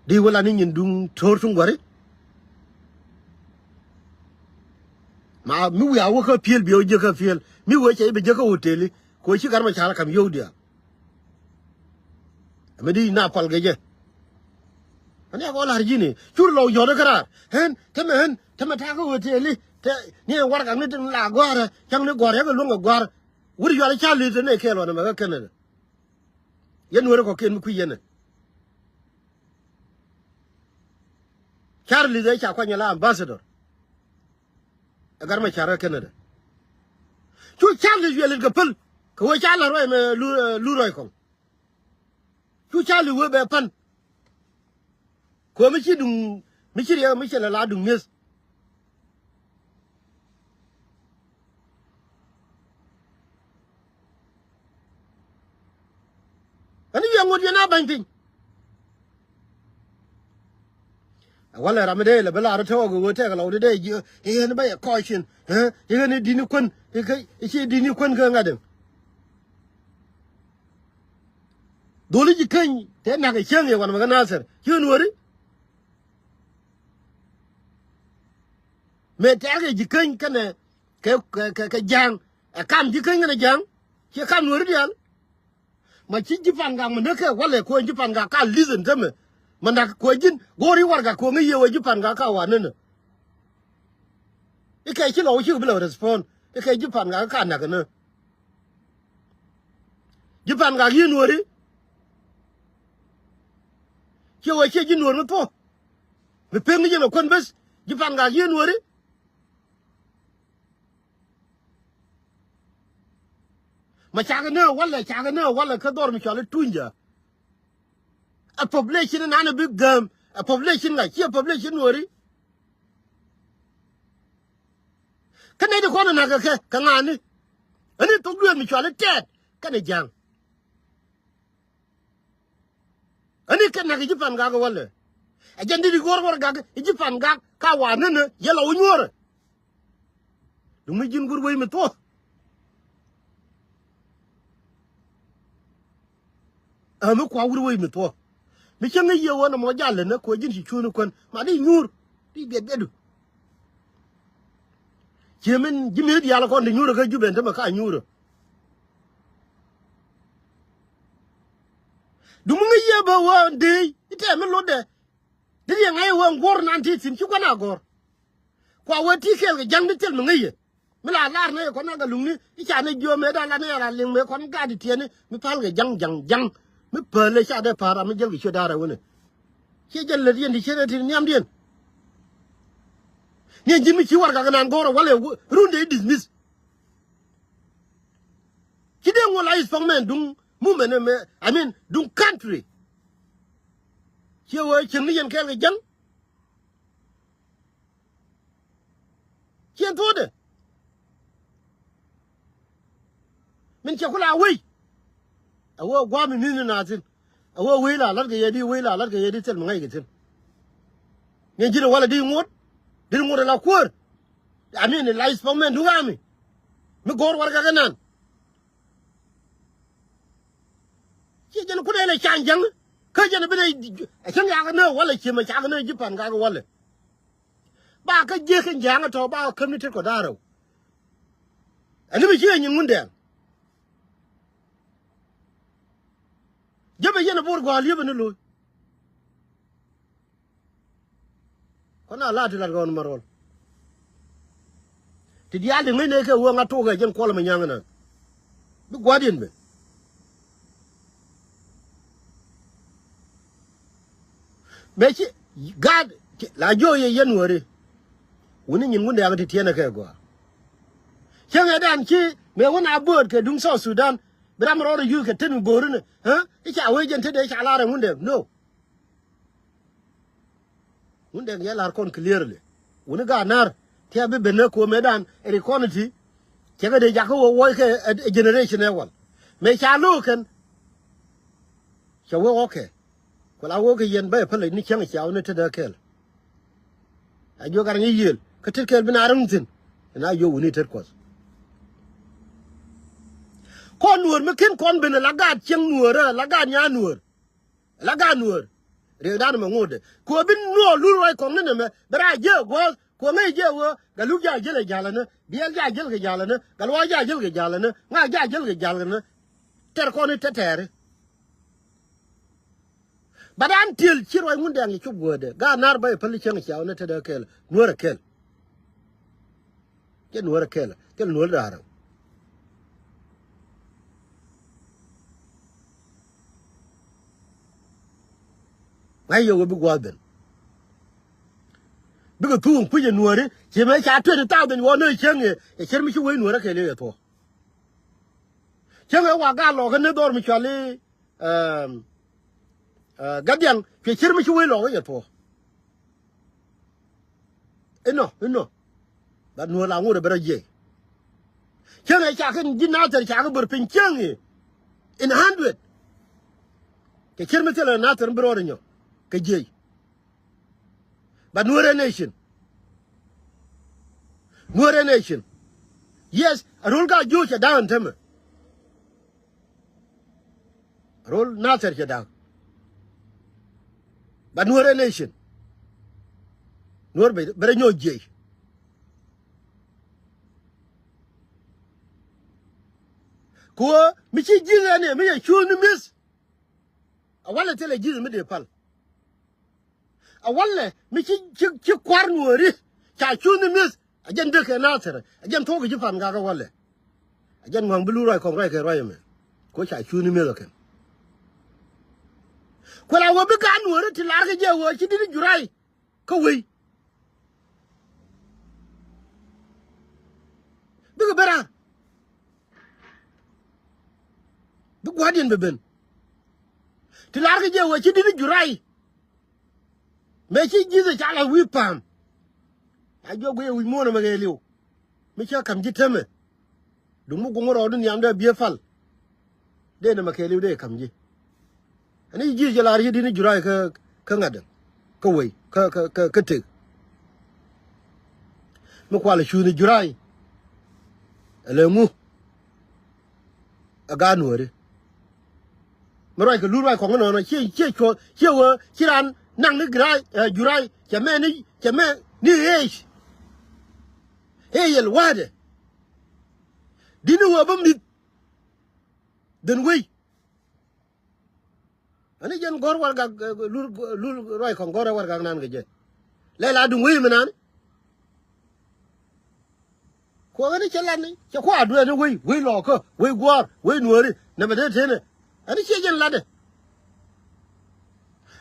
Di wä la ni nyin duŋ to̱r tuŋ gua̱ri. Ma mi wiaa wä kä piël biɛ wä jiäkä piël mi wä cɛ i̱ bi jiäkä hoteli. Kɛ wä ci Gat Macar kam yio̱w diaal. Ɛmɛ di na pal kɛ jɛ. Ani a kɔ lar ji̱ni cur lɔw yɔt kä raar ɣän tämɛ ɣän tämɛ takä hoteli. Te ni ɛn warɛgak ni tin la gɔ̱a̱rä cäŋ ni gɔ̱a̱r yäkä luäŋ kɛ gɔ̱a̱r. Wut yual ca li̱th ni kɛɛl ɣɔn ɛmɛ kä Canada. Yɛn nuɔ̱ɔ̱ri kɔ̱kiɛn mi kui̱ yɛn ɛ. Charles ɛ ca kuany ala ambassador. Ɛ Gat Macar kä Canada. Cu Charles wiɛl it kɛ päl kɛ wee ca la̱r ruac mɛ lu, lu ruac kɔŋ. Cu Charles wee bɛ pan. Kɛ wee mi ci duŋ mi ci riɛk mi ci lɛ la duŋ mi̱eth. Ɛn wiɛ ŋot yɛn a ba̱ny piny. Ɛ walɛ ram mi dee lɛ bi lar tɔɔk ɛ ɣöö tɛk lɔw di dee jiö i̱ ɣän bä yɛ kɔc cin i̱ ɣän i̱ di̱t ni kuän i̱ ci di̱t ni kuän kä ŋa̱t ɛn. Dholi ji̱ keny tëë nak ɛ cäŋ yɛ wan mɛ kä Nathir ci ɣän wääri. Mëë tɛ̈rkɛ ji̱ keny kɛnɛ kɛ kɛ kɛ ja̱a̱ŋ ɛ kam ji̱ keny kɛnɛ ja̱a̱ŋ. Ciɛ kam nuɔ̱ri diaal. Ma ci ji̱ Pan Gak mi näk kɛ walɛ kuɔ̱ny ji̱ Pan Gak ka listen tämɛ. Ma nak kuɔ̱ny ji̱n go̱o̱ri warɛgak kuɔ̱ŋ i̱ yiëë wee ji̱ Pan Gak ka wa nänä. I̱ kɛ ci lɔw cikɛ bi lɛ respond i̱ kɛ ji̱ Pan Gak ka nak kɛ nä. Ji̱ Pan Gak yiëë nuɔ̱ri. Ciɛ wee ciɛ ji̱ nuɔ̱r mi thuɔ̱k. Mi pek ni jɛn ɛ kuän beth ji̱ Pan Gak yiëë nuɔ̱ri. Ma cakɛ nä walɛ cakɛ nä walɛ kä dhɔr mi cɔal i̱ Tunyja. Ɛ population in nanɛ bi gääm ɛ population ŋa̱c ci ɛ population nuɔ̱ri. Kä nɛy ti kɔn ɛ na̱k kɛ kɛ kɛ ŋa̱a̱ni. Ɛn i̱ thok dueeth mi cɔal i̱ Tɛt kɛnɛ ja̱a̱ŋ. Ani kɛ nak i̱ ji̱ Pan Gak walɛ. Ɛ jɛn dit i̱ go̱r go̱r gak i̱ ji̱ Pan Gak ka wa nänä yɛ lɔ wä nyuɔ̱ɔ̱rɛ. Duŋ mi ji̱n go̱r wec mi thuɔ̱k. Ɛ mi kua wur wec mi thuɔ̱k. Mi cäŋ i̱ yiëë wä nɔmɔ jal lɛ nä kuɛ ji̱n ci cuuni kuän ma di nyuur di biɛt biɛtdu. Cië min ji̱ mi̱eth diaal kɔn ti nyuurä kä Jubɛn tämɛ ka nyuurä. Dumu ŋäc yɛ bä wä dee i̱ tɛm mi lotdɛ. Dee yɛ ŋa̱c wä ŋuɔ̱r nan ti thi̱n ci gua̱n a gɔ̱r. Kua wä ti kɛɛl kɛ ja̱ŋ ni thil mi ŋäc yɛ. Mi la lar ni kɔn a gɛ luŋni i̱ ca ni jiöm mëë dan la ni ala liŋ mëë kɔn gat ti tiɛni mi pal kɛ ja̱ŋ ja̱ŋ ja̱ŋ. Mi päl ɛ ca dee pa̱a̱r ram mi jäl kɛ ciöt da̱a̱r ɛ wunɛ. Ciɛ jɛn lät yɛn ti ciet ɛ ti nhiamdiɛn. Ni ɛn ji̱n mi ci warɛgak inan gɔ̱rä walɛ run dee dismiss. Ci dee ŋuɔl a is pɔk mɛn duŋ mumɛn ɛmɛ, I mean, duŋ country. Ciɛ wee cieŋ ni yɛn kɛɛl kɛ jäŋ. Ciɛ thuɔ̱ɔ̱dɛ. Min cɛ ku la wei. A wee gua̱a̱m mi mi̱th ni naath thi̱n. A wee wei la la̱t kɛ yɛ di, wei la la̱t kɛ yɛ di thil mi ŋäc kɛ thi̱n. Ni ji̱n walɛ di ŋuɔ̱t. Di ŋuɔ̱t ala kuäär. I mean, la is pɔk mɛn duŋ ami. Mi go̱o̱r warɛgak inan. Ciɛ jɛn kun ɛn ɛ can jäŋ. Kä jɛn bi nɛ ɛ cäŋ yak nɛ walɛ ciɛ mɛ cak nɛ ji̱ pan gak walɛ. Ba kä jiäk in ja̱a̱ŋ tɔ̱ ba kä käm ni tet kɔ da̱rɛw. Ɛn mi ci ɛ nyin Ŋundɛŋ. Jäpɛ yɛn ɛ bo̱r gɔ̱a̱l yäpɛ ni lo̱c. Kɔn a la ti lat kɔn ma rɔl. Ti diaal ti ŋäcnɛ kɛ wee ŋa̱t tuɔɔk ɛ jɛn kuɔl mɛ nyaŋ ɛnɛ. Bi gua̱diɛn ben. Mëë ci gaat la jiök yɛ yɛn wäri. Wuni nyin Ŋundɛŋ ti tiɛnɛ kɛ gɔaa. Cäŋ ɛ dan ci mëë wun a bööt kɛ duŋ South Sudan. Bi ram rɔɔdɛ yuuth kɛ tet mi bo̱o̱rinɛ. Ɣä? I̱ ca wee jɛn tetdɛ i̱ ca lar ɛ Ŋundɛŋ. No. Ŋundɛŋ yɛ la̱r kɔn clearly. Wuni gaat na̱r. Tiɛ bi ben ɛ ko̱o̱mɛ dan ɛ ri kɔn ti. Cɛ kɛ dee jakä wä wuɔckɛ ɛ generation ɛ wal. Mëë ca lo̱o̱k kɛn. Cɛ wee okay. Ku la wee kɛ yɛn bä ɛ pälɛ ni cäŋ cia wä ni tetdä kɛɛl. A jiök gat ŋi̱i̱c yiëël kä tet kɛɛl bi na räŋ thi̱n. Ɛn a jiök wuni tet kuɔth. Kɔn nuäär mi ken kɔn ben ɛ la gaat cieŋ nuäärä, la gaat nyaa nuäär. La gaat nuäär. Riɛkdan mɛ ŋotdɛ. Kɛ ɣöö bi nuɔɔr lul ruac kɔŋni nɛmɛ bɛ raar jiäk ɛ gua̱a̱th. Kɛ ɣöö ŋäc jiäk ɣöö Gatluak jaa jiäl ɛ ja̱l ɛnɛ, Biɛl jaa jiäl kɛ ja̱l ɛnɛ, Gatluak jaa jiäl kɛ ja̱l ɛnɛ, ŋa̱ jaa jiäl kɛ ja̱l ɛnɛ. Tɛr kɔn i̱ tɛtɛɛri. But until ci ruac Ŋundɛŋ i̱ cop guätdɛ, gaat na̱r bä i̱ päl i̱ cäŋ cia wä ni tetdä kɛɛl, nuäärä kɛɛl. Cɛ nuäärä kɛɛl, cɛ nuäärä da̱rä. Ŋa̱c yɛ wee bi gua̱a̱th ben. Bikɛ thuŋ kui̱c ɛ nuääri ci mɛ ca twenty thousand wä nööc cieŋ i̱ ɛ cär mi ci wec nuäärä kɛɛl i̱ ɛ thuɔ̱k. Cäŋ ɛ wa gaa lɔɔkä ni dhɔr mi cuali, ɛm, ɛ, Gatdiaŋ cuɛ cär mi ci wec lɔɔkä i̱ ɛ thuɔ̱k. Inɔ, inɔ. But nuɔ̱ɔ̱r la ŋot ɛ bɛ rɔ jiɛc. Cäŋ ɛ ca kɛn ji̱ Nathɛr ca kɛ bär piny cäŋ i̱ in hundred. Kɛ cir mi thilɛ Nathɛr mi bi rɔɔd inyɔ kɛ jiɛc. But Nuɛrɛ nation. Nuɛrɛ nation. Yes, a rol ka jo̱o̱c a da̱a̱n tämɛ. Rol Nathɛr cɛ da̱k. But Nuɛrɛ nation. Nuɛr bɛ, bɛ rɛ nyɔk jiɛc. Kɛ ɣöö mi ci ji̱th ɛn ɛ mi cɛ cuuth ni mi̱eth. A walɛ thilɛ ji̱th mi dee pal. A walɛ mi ci, ci, ci kua̱r nuɔɔri ca cuuth ni mi̱eth. A jɛn dee kɛ Nathɛr. A jɛn thuɔ̱k ji̱ pan gak a walɛ. A jɛn ŋua̱ŋ bi lur ruac kɔŋ ruac kɛ ruac ɛmɛ. Ko ca cuuth ni mi̱eth ɔ kɛn. Kuɛ la wä bi gat nuɔɔri ti lar kɛ jɛ wä ci di̱t ni juray. Kä wei. Bikɛ ben raar. Bi gua̱diɛn bɛ ben. Ti lar kɛ jɛ wä ci di̱t ni juray. Mëë ci ji̱th ɛ ca la wi̱i̱ pa̱a̱m. A juɔk guic ɛ wi̱c muɔ̱ɔ̱n ɛmɛ kɛ li̱w. Mi cä ka̱m ji̱ temɛ. Duŋ mi guŋ rɔɔdu nhiamdɛ biee pal. Dee nɛmɛ kɛɛliw dee ka̱m ji̱. Ani ji̱ ji̱ jɛ lar ji̱ di̱t ni juray kä, kä ŋa̱t däŋ. Kä wei, kä, kä, kä, kä tëk. Mi kualɛ cuuth ni juray. Ɛ lɛ ŋu. Ɛ gaat nuääri. Mi ruac kɛ lur ruac kɔŋ inɔnɔ ciɛ, ciɛ cuɔth, ciɛ wee, ci raan naŋ ni girac, ɛ, juray, cɛ mɛ ni, cɛ mɛ ni ɣeec. Ɣeec yɛl wa̱a̱dɛ. Di̱t ni wee bä mi̱th. Dhen wei. Ani jɛn gɔ̱r warɛgak, ɛ, lur, lur ruac kɔŋ gɔ̱rɛ warɛgak nan kɛ jɛ. Lɛ la duŋ wei mi nan. Kuɔk ɛn cɛ lat ni cɛ kua̱r dueeni wei, wei lɔɔkä, wei gua̱a̱r, wei nuääri nɛmɛ dee tënɛ. Ɛn ciɛ jɛn latdɛ.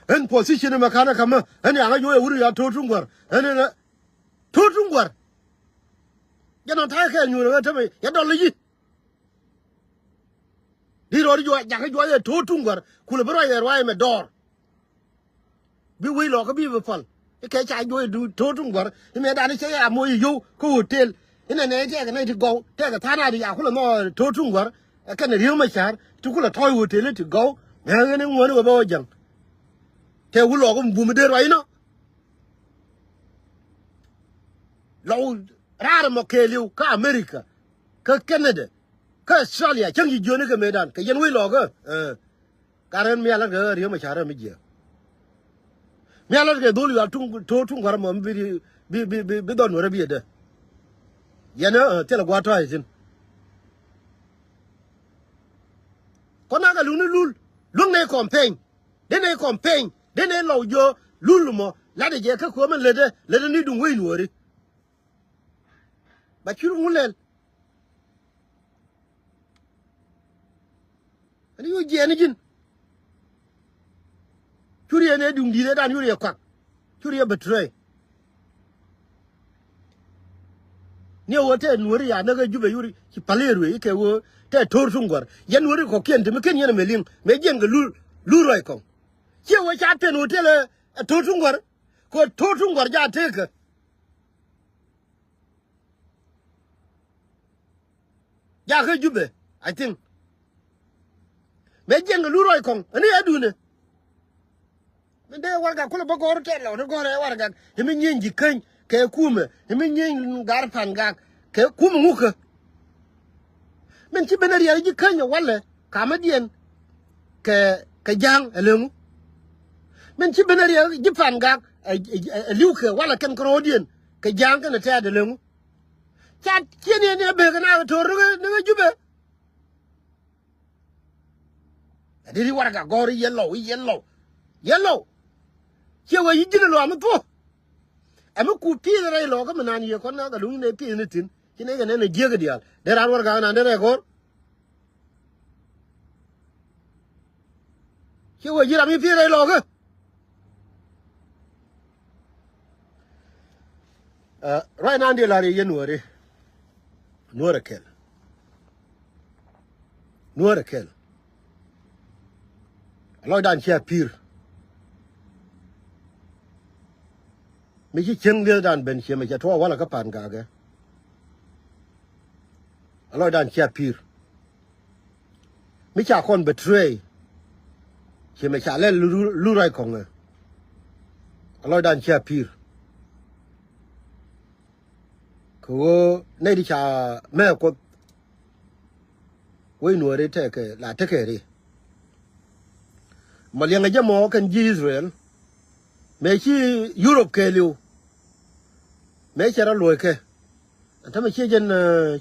Ɣän position ɛmɛ ka̱n ɛ ka̱mä ɣän ya̱ŋä juɔc ɛ wut ya to̱r tuŋ gua̱r ɣän ɛ to̱r tuŋ gua̱r. Jɛn ɔ ta̱a̱ kɛɛl nyuur ɛ ɣän tämɛ ya dɔl ɛ yi̱. Di rɔɔd juɔc jakä juɔc ɛ to̱r tuŋ gua̱r kulɛ bi ruac ɛ ruac ɛmɛ dɔɔr. Bi wec lɔɔkä bi bi pal i̱ kɛ ca juɔc du to̱r tuŋ gua̱r i̱ mɛ dan i̱ cɛ ya moc i̱ yio̱w kä hotel. Inɛ nɛ i̱ tɛkɛ nɛ ti gɔw tɛkɛ tha̱a̱ŋ a di ca kulɛ nhɔk to̱r tuŋ gua̱r. Ɛ kɛn ri̱ew mɛ ca̱r ti kulɛ tɔ̱ɔ̱c hotel i̱ ti gɔw. Mɛ ɣän i̱ ŋuɔ̱n i̱ wä bä wä jäŋ. Tɛ wä lɔɔkä mi bum i̱ dee ruac inɔ. Lɔw raar ɛmɔ kɛɛliw kä America kä Canada kä Australia cäŋ ci jiöni kɛ mëëdan kɛ yɛn wec lɔɔkä. Ɛ, ka rɛn mi a la̱t kɛ ɣä riäm a ca rɛm mi jiɛ. Mi a la̱t kɛ dhol yual tuŋ to̱r tuŋ gua̱r ɛmɔ mi bi bi bi bi dhɔn wärä bi ɛ dee. Yɛn ɛ thilɛ gua̱a̱r tɔ̱a̱c thi̱n. Kɔn nak kɛ luŋni lul luäŋ nɛ campaign. Dee nɛ campaign dee nɛ lɔw jiö lul mɔ. Lat ɛ jɛ kä kuämä lätdä lätdä ni duŋ wec nuɔɔri. Ba cur ŋun lɛl. Ani yu jiɛɛni ji̱n. Cur yɛ nɛ duŋ di̱i̱t ɛ dan yur yɛ kuak. Cur yɛ betray. Ni ɛ wä tɛ nuɔri ya näk ɛ Jubɛ yur ci pal i̱ ruëë i̱ kɛ wä tɛ to̱r tuŋ gua̱r. Yɛn nuɔri kɔkiɛn te mi ken yɛn ɛmɛ liŋ mɛ jiɛn kɛ lur lur ruac kɔŋ. Ciɛ wä ca pɛn hotel ɛ to̱r tuŋ gua̱r. Kɛ to̱r tuŋ gua̱r ja tekä. Jakä Jubɛ, I think. Mɛ jiɛn kɛ lur ruac kɔŋ ani adunɛ. Min dee warɛgak kulɛ bä gɔ̱r tɛt lɔ ni gɔ̱r ɛ warɛgak. I̱ mi nyieny ji̱ käny kɛ kumɛ i̱ mi nyieny gar pa̱n gak kɛ kumɛ ŋukä. Min ci ben a riɛk ji̱ käny ɛ walɛ kamädiɛn kɛ kɛ ja̱a̱ŋ ɛ leŋu. Min ci ben a riɛk ji̱ pa̱n gak ɛ li̱w kɛ walɛ kɛn kärɔɔdiɛn kɛ ja̱a̱ŋ kɛn ɛ tɛ̈t ɛ leŋu. Ca ciɛ ni ni a bek kɛ na kɛ to̱r ni kɛ Jubɛ. Ɛ dee ri warɛgak gɔ̱r i̱ yɛ lɔw i̱ yɛ lɔw. Yɛ lɔw. Ciɛ wee yi ji̱n ɛ lɔw ami thuɔ̱k. Ɛmi ku pi̱i̱th rɛy lɔkä mi nan yie kɔn na kɛ luŋ ni nɛ pi̱i̱th ni thi̱n ci nɛ kɛ nɛn ɛ jiäk diaal dee raan warɛgak nan dee rɛy gɔ̱r. Ci wee ji̱ ram i̱ pi̱i̱r rɛy lɔkä. Ruac nan diɛ la̱r yɛ nuɔri. Nuɔrɛ kɛl. Nuɔrɛ kɛl. Lɔcdan cia pi̱i̱r. Mi ci cieŋ liethdan ben ciɛ mɛ cɛ tuɔɔk walɛ kä pa̱n gakɛ. Lɔcdan cia pi̱i̱r. Mi ca kɔn betray. Ciɛ mɛ ca lɛl lu ruac kɔŋɛ. Lɔcdan cia pi̱i̱r. Kɛ ɣöö nɛy ti ca mɛ kuoth. Wec nuɔɔri tekɛ la tekɛ ri. Mɔ liɛŋɛ jɛ mɔ kɛn ji̱ Israel. Mëë ci Europe kɛɛliw. Mëë cɛ rɔ luɔ̱ckɛ. Ɛn tämɛ ciɛ jɛn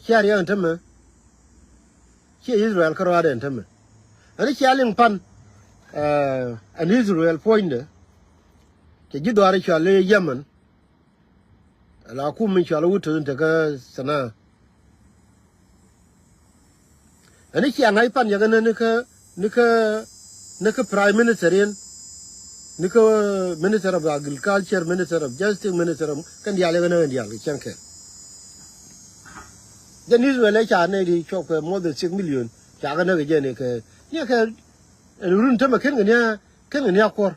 ciɛ riɛk ɛn tämɛ. Ciɛ Israel kärɔaadɛ ɛn tämɛ. Ɛn cia liŋ pan ɛn Israel puɔ̱nydɛ. Cɛ ji̱ dhɔaari cɔal i̱ Yemen. Ala kum min cɔal wut töth in tekä Sanaa. Ɛn i̱ cia ŋa̱c pan yɛ kɛn ni kä ni kä ni kä prime minister in ni kä minister of agriculture, minister of justice, minister of kɛn diaal yɛ kɛn ni kɛn diaal kɛ cɛn kɛ. Jɛn Israel ɛ ca nɛy di cɔk kɛ more than six million ca kɛ näk kɛ jɛn kɛ ni kɛ ɛn run tämɛ ken kɛ ni a ken kɛ ni a kuɔr.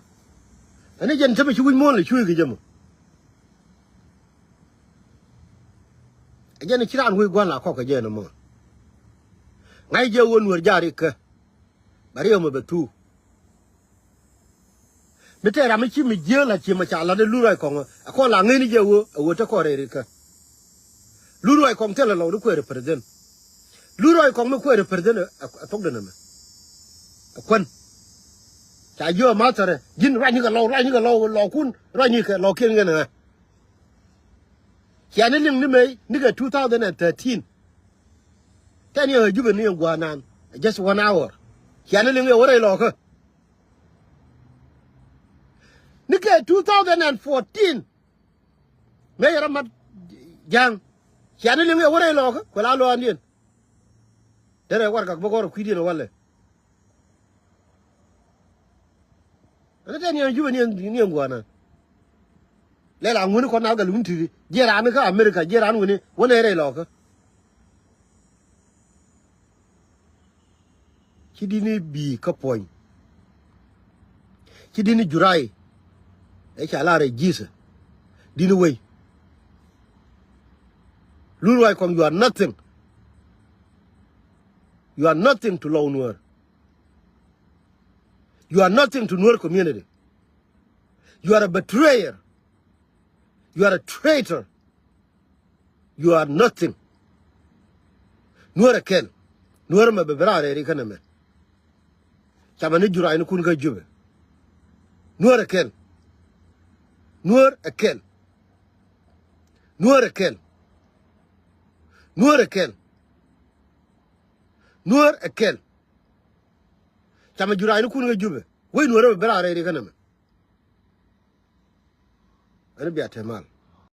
Ɛn i̱ jɛn tämɛ ci wi̱c muɔ̱ɔ̱n lɛ cuy kɛ jɛ mɔ. Ɛ jɛn ci raan wec gua̱n la kɔk kɛ jɛn ɛmɔ. Ŋa̱c jɛ ɣöö nuɔ̱r ja̱a̱r ikä. Bɛ riɛw mɛ bɛ thuu. Mi tɛɛr ram mi ci mi jiääk la ci mɛ ca lat ɛ lur ruac kɔŋ ɛ kɔn la ŋäcni jɛ ɣöö ɛ ɣöö te kɔn rɛy rikä. Lur ruac kɔŋ thilɛ lɔw ni kueer ɛ president. Lur ruac kɔŋ mi kueer ɛ president ɛ thok den ɛmɛ. Ɛ kuän. Ca jiö mathɛrɛ ji̱n ruacnikɛ lɔw ruacnikɛ lɔw lɔwkun ruacnikɛ lɔwkiɛn ŋen ɛ ŋa. Ciani liŋ ni mey nikɛ two thousand and thirteen. Tɛn yɛ ɣä Jubɛ ni yɛ gua̱a̱r nan just one hour. Ciani liŋ yɛ wä rɛy lɔkä. Nikɛ two thousand and fourteen. Mëë yɛ rɔ mat ja̱a̱ŋ. Ciani liŋ yɛ wä rɛy lɔkä kuɛ la lɔaandiɛn. Derɛ warɛgak bä gɔr ɛ kui̱diɛn ɛ walɛ. Ɛn tɛ niɛn Jubɛ niɛn niɛn gua̱a̱na. Lɛl a ŋuni kɔn na gal wun ti̱ti̱ jiɛ raan kä America jiɛ raan wuni wänɛ rɛy lɔkä. Ci di̱t ni bi̱i̱ kä puɔ̱ny. Ci di̱t ni juray. Ɛ ca lar ɛ Jesus. Di̱t ni wei. Lul Ruac Kuɔŋ, you are nothing. You are nothing to Lou Nuer. You are nothing to Nuer community. You are a betrayer. You are a traitor. You are nothing. Nuäär ɛ kɛl. Nuäär mɛ bɛ bi raar rɛɛri kä nɛmɛ. Camɛ ni jurac ni kun kä Jubɛ. Nuäär ɛ kɛl. Nuäär ɛ kɛl. Nuäär ɛ kɛl. Nuäär ɛ kɛl. Nuäär ɛ kɛl. Camɛ jurac ni kun kä Jubɛ. Wec Nuäär mɛ bɛ bi raar rɛɛri kä nɛmɛ. Ɛn bia te mal.